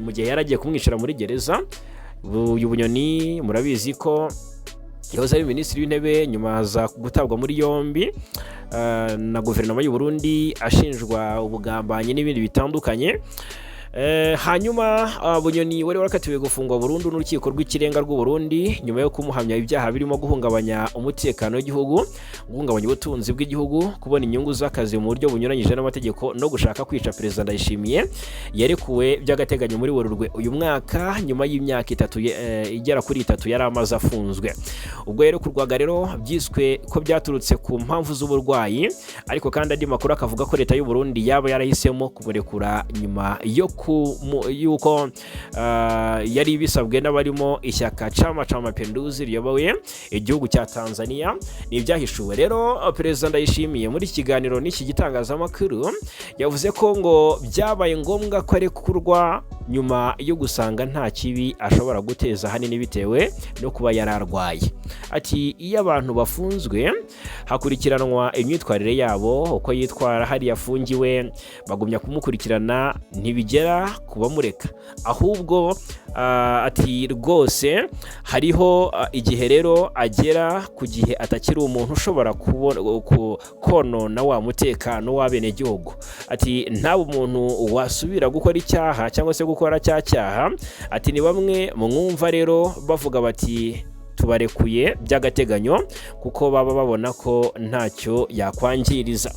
mu gihe yari agiye kumwicira muri gereza. Uyu Bunyoni murabizi ko yahoze ari minisitiri w'intebe, nyuma aza gutabwa muri yombi na guverinoma y'u Burundi ashinjwa ubugambanyi n'ibindi bitandukanye. Hanyuma Bunyoni wari warakatiwe gufungwa burundu n'urukiko rw'ikirenga rw'u Burundi nyuma yo kumuhamya ibyaha birimo guhungabanya umutekano w'igihugu, guhungabanya ubutunzi bw'igihugu, kubona inyungu z'akazi mu buryo bunyuranyije n'amategeko no gushaka kwica Perezida Ndayishimiye, yarekuwe by'agateganyo muri Werurwe uyu mwaka nyuma y'imyaka 3 igera kuri 3 yari amaze afunzwe. Ubwo yarekurwaga rero byiswe ko byaturutse ku mpamvu z'uburwayi, ariko kandi andi makuru akavuga ko leta y'u Burundi yaba yarahisemo kumurekura nyuma yo yuko yari bisabwe n'abarimo ishyaka Chama cha Mapinduzi riyoboye igihugu cya Tanzania. Ni ibyahishuwe rero. Perezida Ndayishimiye muri iki kiganiro n'iki gitangazamakuru yavuze ko ngo byabaye ngombwa ko arekurwa nyuma yo gusanga nta kibi ashobora guteza, ahanini bitewe no kuba yari arwaye. Ati: "Iyo abantu bafunzwe hakurikiranwa imyitwarire yabo, uko yitwara hariya afungiwe, bagumya kumukurikirana, ntibigera ku bamureka ahubwo." Ati: "Rwose hariho igihe rero agera ku gihe atakiri umuntu ushobora konona wa mutekano w'abenegihugu." Ati: "Nta umuntu wasubira gukora icyaha cyangwa se gukora cya cyaha." Ati: "Ni bamwe mwumva rero bavuga bati tubarekuye by'agateganyo kuko baba babona ko ntacyo yakwangiriza."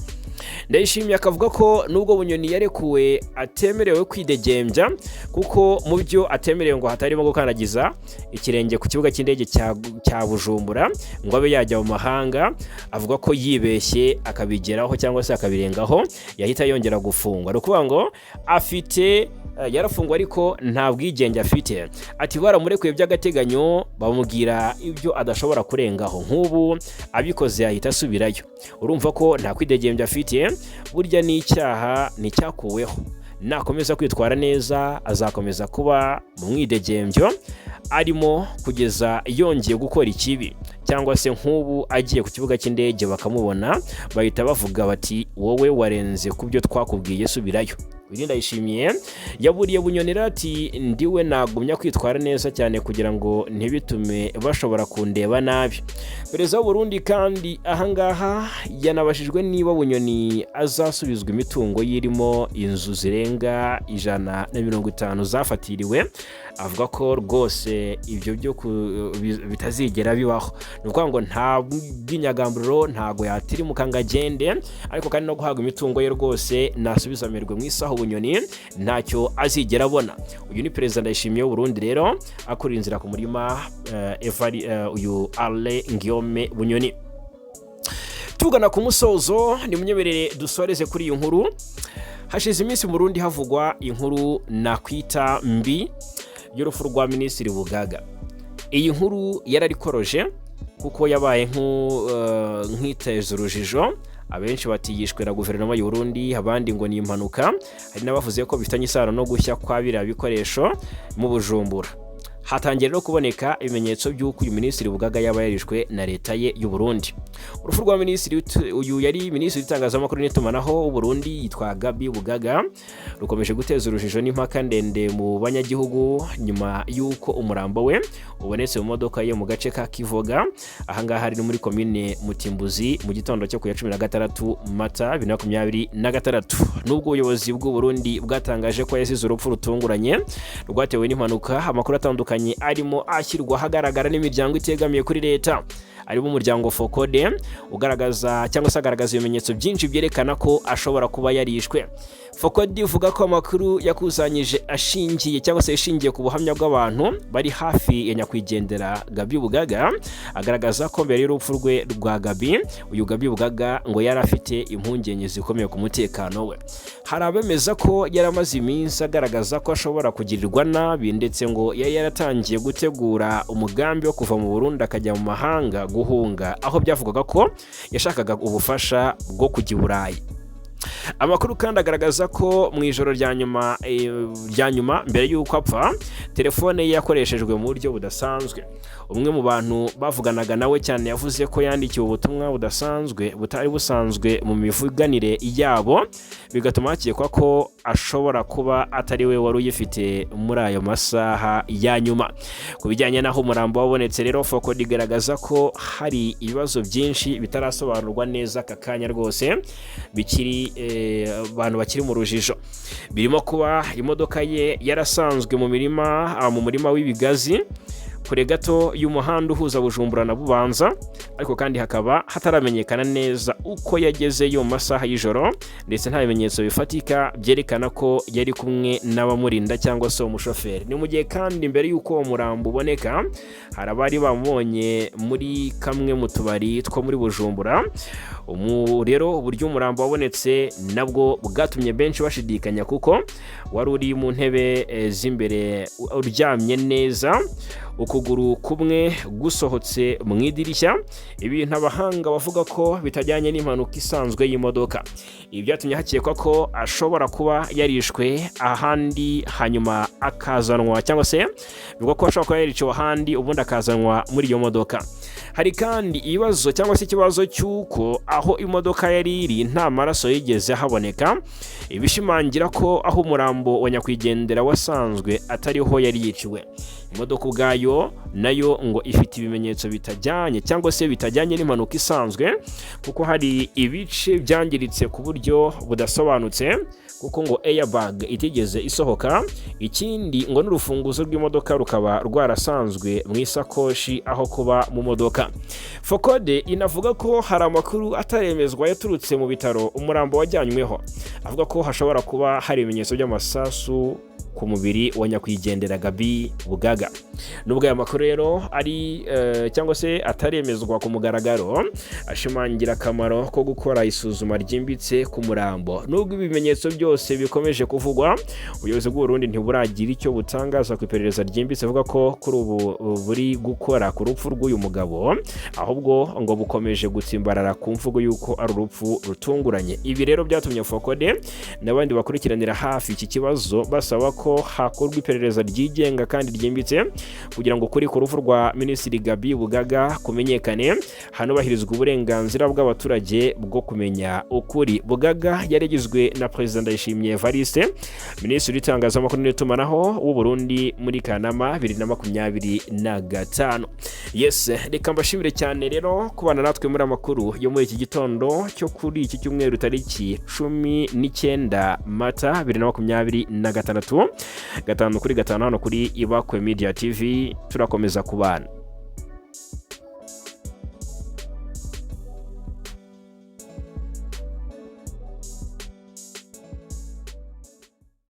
Ndayishimiye akavuga ko nubwo Bunyoni yarekuwe atemerewe kwidegembya, kuko mu byo atemerewe ngo hatarimo gukandagiza ikirenge ku kibuga cy'indege cya Bujumbura ngo abe yajya mu mahanga. Avuga ko yibeshye akabigeraho cyangwa se akabirengaho yahita yongera gufungwa. Ni ukuvuga ngo afite yarafungwa ariko nta bwigenge afite. Ati: "Baramurekuye by'agateganyo, bamubwira ibyo adashobora kurengaho, nk'ubu abikoze yahita asubirayo. Urumva ko nta kwidegembya afite. Burya n'icyaha nticyakuweho, nakomeza kwitwara neza azakomeza kuba mu mwidegembyo arimo kugeza yongeye gukora ikibi, cyangwa se nk'ubu agiye ku kibuga cy'indege bakamubona bahita bavuga bati wowe warenze ku byo twakubwiye, subirayo." Uyu Ndayishimiye yaburiye Bunyoni ati: "Ndiwe nagumya kwitwara neza cyane kugira ngo ntibitume bashobora kundeba nabi." Perezida w'u Burundi kandi ahangaha yanabajijwe niba Bunyoni azasubizwa imitungo yirimo inzu zirenga 150 zafatiriwe, avuga ko rwose ibyo byo bitazigera bibaho. Ni ukuvuga ngo nta bw'inyagamburiro, ntago yatirimuka ngo agende, ariko kandi no guhabwa imitungo ye rwose nasubiza amerwe mu isaho Bunyoni ntacyo azigera abona. Uyu ni Perezida Ndayishimiye w'u Burundi rero akurira inzira ku murima uyu Alain Guillaume Bunyoni. Tugana ku musozo, nimunyemerere dusoreze kuri iyi nkuru. Hashize iminsi mu Burundi havugwa inkuru nakwita mbi y'urupfu rwa Minisitiri Bugaga. Iyi nkuru yararikoroje kuko yabaye nk'iteza urujijo. Abenshi bati yishwe na guverinoma y'u Burundi, abandi ngo ni impanuka, hari n'abavuze ko bifitanye isano no gushya kwa biriya bikoresho mu Bujumbura. Hatangiye no kuboneka ibimenyetso by'uko uyu Minisitiri Bugaga yaba yarishwe na leta ye y'u Burundi. Urupfu rwa minisitiri, uyu yari minisitiri w'itangazamakuru n'itumanaho w'u Burundi yitwa Gabi Bugaga, rukomeje guteza urujijo n'impaka ndende mu banyagihugu nyuma y'uko umurambo we ubonetse mu modoka ye mu gace ka Kivoga, ahangaha ari no muri komine Mutimbuzi, mu gitondo cyo ku ya 16 Mata 2026. Nubwo ubuyobozi bw'u Burundi bwatangaje ko yasize urupfu rutunguranye rwatewe n'impanuka, amakuru atandukanye arimo ashyirwa ahagaragara n'imiryango itegamiye kuri leta ari bo umuryango FOCODE ugaragaza cyangwa se agaragaza ibimenyetso byinshi byerekana ko ashobora kuba yarishwe. FOCODE ivuga ko amakuru yakusanyije ashingiye cyangwa se ishingiye ku buhamya bw'abantu bari hafi ya nyakwigendera Gabi Bugaga, agaragaza ko mbere y'urupfu rwe rwa Gabi, uyu Gabi Bugaga ngo yari afite impungenge zikomeye ku mutekano we. Hari abemeza ko yari amaze iminsi agaragaza ko ashobora kugirirwa nabi, ndetse ngo yari yaratangiye gutegura umugambi wo kuva mu Burundi akajya mu mahanga guhunga, aho byavugaga ko yashakaga ubufasha bwo kujya i Burayi. Amakuru kandi agaragaza ko mu ijoro rya nyuma mbere y'uko apfa, telefone ye yakoreshejwe mu buryo budasanzwe. Umwe mu bantu bavuganaga nawe cyane yavuze ko yandikiwe ubutumwa budasanzwe butari busanzwe mu mivuganire yabo, bigatuma hakekwa ko ashobora kuba atari we wari uyifite muri ayo masaha ya nyuma. Ku bijyanye n'aho umurambo wabonetse rero, FOCODE igaragaza ko hari ibibazo byinshi bitarasobanurwa neza aka kanya rwose, bikiri abantu bakiri mu rujijo, birimo kuba imodoka ye yarasanzwe mu murima w'ibigazi kure gato y'umuhanda uhuza Bujumbura na Bubanza, ariko kandi hakaba hataramenyekana neza uko yagezeyo mu masaha y'ijoro, ndetse nta bimenyetso bifatika byerekana ko yari kumwe n'abamurinda cyangwa se umushoferi. Ni mu gihe kandi mbere y'uko uwo murambo uboneka, hari abari bamubonye muri kamwe mu tubari two muri Bujumbura. Rero uburyo umurambo wabonetse nabwo bwatumye benshi bashidikanya, kuko wari uri mu ntebe z'imbere uryamye neza, ukuguru kumwe gusohotse mu idirishya, ibintu abahanga bavuga ko bitajyanye n'impanuka isanzwe y'imodoka. Ibi byatumye hakekwa ko ashobora kuba yarishwe ahandi hanyuma akazanwa, cyangwa se bivugwa ko ashobora kuba yariciwe ahandi ubundi akazanwa muri iyo modoka. Hari kandi ibibazo cyangwa se ikibazo cy'uko aho imodoka yari iri nta maraso yigeze haboneka, ibishimangira ko aho umurambo wa nyakwigendera wasanzwe atariho yari yiciwe. Imodoka ubwayo nayo ngo ifite ibimenyetso bitajyanye cyangwa se bitajyanye n'impanuka isanzwe, kuko hari ibice byangiritse ku buryo budasobanutse, kuko ngo airbag itigeze isohoka. Ikindi ngo n'urufunguzo rw'imodoka rukaba rwarasanzwe mu isakoshi aho kuba mu modoka. FOCODE inavuga ko hari amakuru ataremezwa yaturutse mu bitaro umurambo wajyanyweho, avuga ko hashobora kuba hari ibimenyetso by'amasasu ku mubiri wa nyakwigendera Gabi Bugaga. Nubwo aya makuru rero ari cyangwa se ataremezwa ku mugaragaro, ashimangira akamaro ko gukora isuzuma ryimbitse ku murambo. Nubwo ibimenyetso byose bikomeje kuvugwa, ubuyobozi bw'u Burundi ntiburagira icyo butangaza ku iperereza ryimbitse avuga ko kuri ubu buri gukora ku rupfu rw'uyu mugabo, ahubwo ngo bukomeje gutsimbarara ku mvugo y'uko ari urupfu rutunguranye. Ibi rero byatumye FOCODE n'abandi bakurikiranira hafi iki kibazo basaba ko hakorwa iperereza ryigenga kandi ryimbitse kugira ngo ukuri ku rupfu rwa Minisitiri Gabi Bugaga kumenyekane, hanubahirizwa uburenganzira bw'abaturage bwo kumenya ukuri. Bugaga yarigizwe na Perezida Ndayishimiye Evariste Minisitiri w'itangazamakuru n'itumanaho w'u Burundi muri Kanama 2025. Yes, reka mbashimire cyane rero kubana natwe muri amakuru yo muri iki gitondo cyo kuri iki cyumweru, tariki 19 Mata 2026, 5 kuri 5 hano kuri Ibakwe Media TV. Turakomeza kubana.